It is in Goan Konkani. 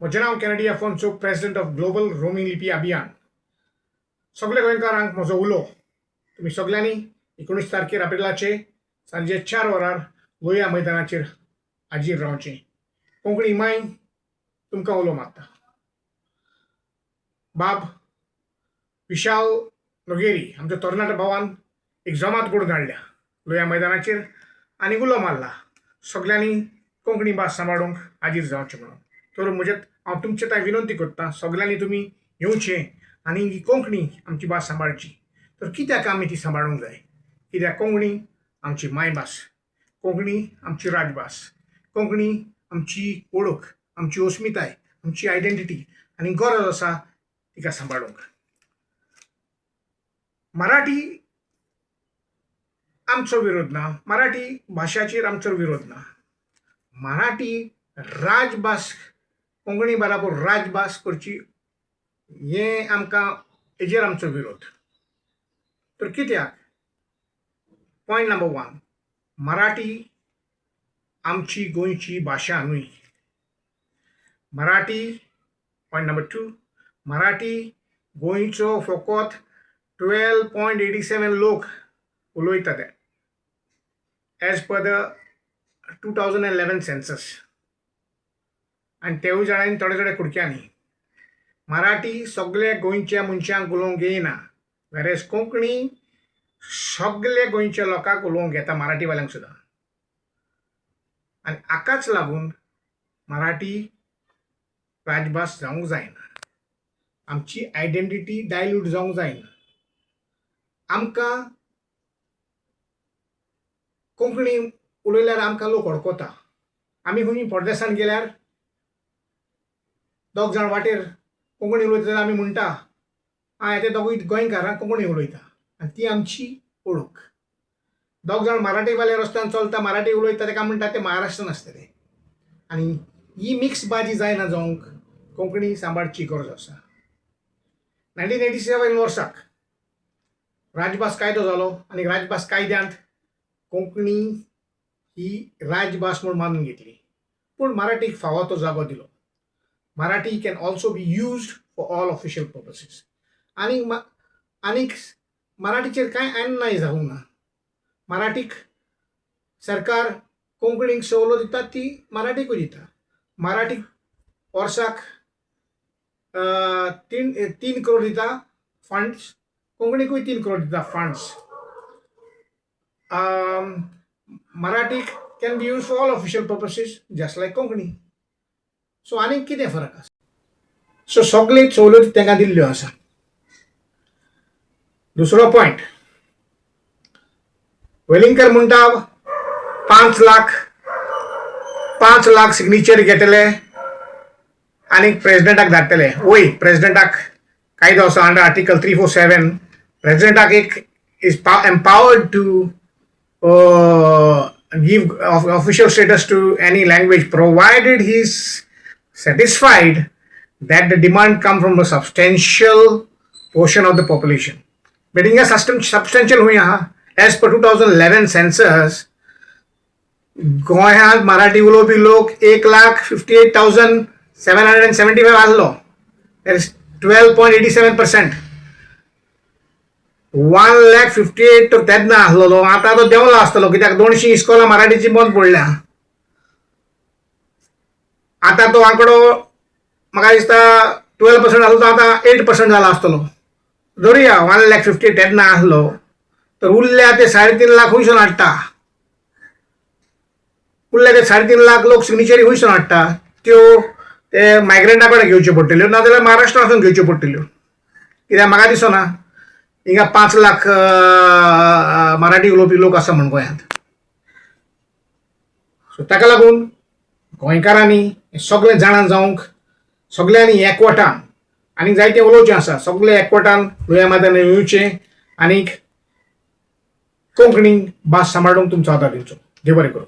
म्हजें नांव Kennedy Afonso, president of global Romi Lipi Abhiyan. सगल्या गोंयकारांक म्हजो उलो, तुमी सगल्यांनी 19 तारखेर एप्रिलाचे सांजे 4 वरार लोहिया मैदानाचेर हाजीर रावचें. कोंकणी माय तुमकां उलो मारता. बाब विशाल नोगेरी, आमच्या तरणाट्या भावान एक जमात करून हाडल्या लोहिया मैदानाचेर आनी उलो मारला सगल्यांनी कोंकणी भास सांबाळूंक हाजीर जावचें म्हणून. तर म्हजे हांव तुमचे थंय विनंती करता, सगल्यांनी तुमी येवचें आनी ही कोंकणी आमची भास सांबाळची. तर कित्याक आमी ती सांबाळूंक जाय? कित्याक कोंकणी आमची मायभास, कोंकणी आमची राजभास, कोंकणी आमची वळख, आमची अस्मिताय, आमची आयडेंटिटी आनी गरज आसा तिका सांबाळूंक. मराठी आमचो विरोध ना, मराठी भाशाचेर आमचो विरोध ना. मराठी राजभास, कोंकणी बराबर राजभास करची हें आमकां, हेजेर आमचो विरोध. तर कित्याक? पॉयंट नंबर वन, मराठी आमची गोंयची भाशा न्हय Marathi. Point number two, Marathi गोंयचो फकत 12.87 लोक उलयता ते as per the 2011 census आनी तेवूय जाणांनी थोडे थोडे कुडक्यांनी. मराठी सगळे गोंयच्या मनशांक उलोवंक येयना, वेरेज कोंकणी सगळे गोंयच्या लोकांक उलोवंक येता, मराठीवाल्यांक सुद्दां. आनी हाकाच लागून मराठी राजभास जावंक जायना. आमची आयडेंटिटी डायल्यूट जावंक जायना. आमकां कोंकणी उलयल्यार आमकां लोक वळखता. आमी खंय परदेसान गेल्यार दोग जाण वाटेर कोंकणी उलयता जाल्यार आमी म्हणटा, आं, ते दोगूय गोंयकार आं, कोंकणी उलयता. आनी ती आमची वळख. दोग जाण मराठीवाले रस्त्यान चलता, मराठी उलयता, ताका म्हणटा ते महाराष्ट्रान आसतले. आनी ही मिक्स भाजी जायना जावंक कोंकणी सांबाळची गरज आसा. 1987 वर्साक राजभास कायदो जालो आनी राजभास कायद्यांत कोंकणी ही राजभास म्हूण मानून घेतली, पूण मराठीक फावो तो जागो दिलो. Marathi can also be used for all official purposes. आनी आनीक मराठीचेर कांय अन्याय जावंक ना. मराठीक सरकार कोंकणीक सवलत दिता ती मराठीकूय दिता. मराठीक वर्साक 3 3 करोड दिता फंड्स, कोंकणीकूय 3 करोड दिता funds. मराठीक can be used for all official purposes just like Konkani. So आनीक कितें फरक आसा? सो सगळे सवलती तांकां दिल्ल्यो आसा. दुसरो पॉयंट, वेलिंगकर म्हणटा 5 लाख, 5 लाख सिग्नेचर घेतले आनी प्रेसिडेंटाक धाडटले. वय, प्रेसिडेंटाक कायदो आसा, अंडर आर्टिकल 347 प्रेसिडेंटाक एक is empowered to give official status to any language, provided he is satisfied that the demand come from a substantial portion of the population. But हिंगा substantial हुई आहा? As per 2011 census, गोंयांत मराठी उलोवपी लोक 1,58,775 आसलो. That is 12.87%. 1 lakh 58 तर तेन्ना आसलेलो, आतां तो देंवला आसतलो, कित्याक 200 इस्कोलां मराठीची बंद पडल्या. आतां तो आंकडो म्हाका दिसता 12% आसलो तो आतां 8% जाला आसतलो. धरुया 1 लॅक 50 तेन्ना आसलो तर उरल्या ते 3.5 लाख खंयसून हाडटा? उरल्या ते 3.5 लाख लोक सिग्नेचरी खंयसून हाडटा? त्यो ते मायग्रंटा कडेन घेवच्यो पडटल्यो, नाजाल्यार महाराष्ट्रांतसून घेवच्यो पडटल्यो, कित्याक म्हाका दिसना हिंगा 5 लाख मराठी उलोवपी लोक आसा म्हण गोंयांत. सो ताका लागून गोंयकारांनी हें सगळें जाणा जावंक सगळ्यांनी एकवटान, आनी जायतें उलोवचें आसा, सगळे एकवटान लोहिया मैदानार येवचें आनीक कोंकणी भास सांबाळूंक तुमचो आदार दिवचो. देव बरें करूं.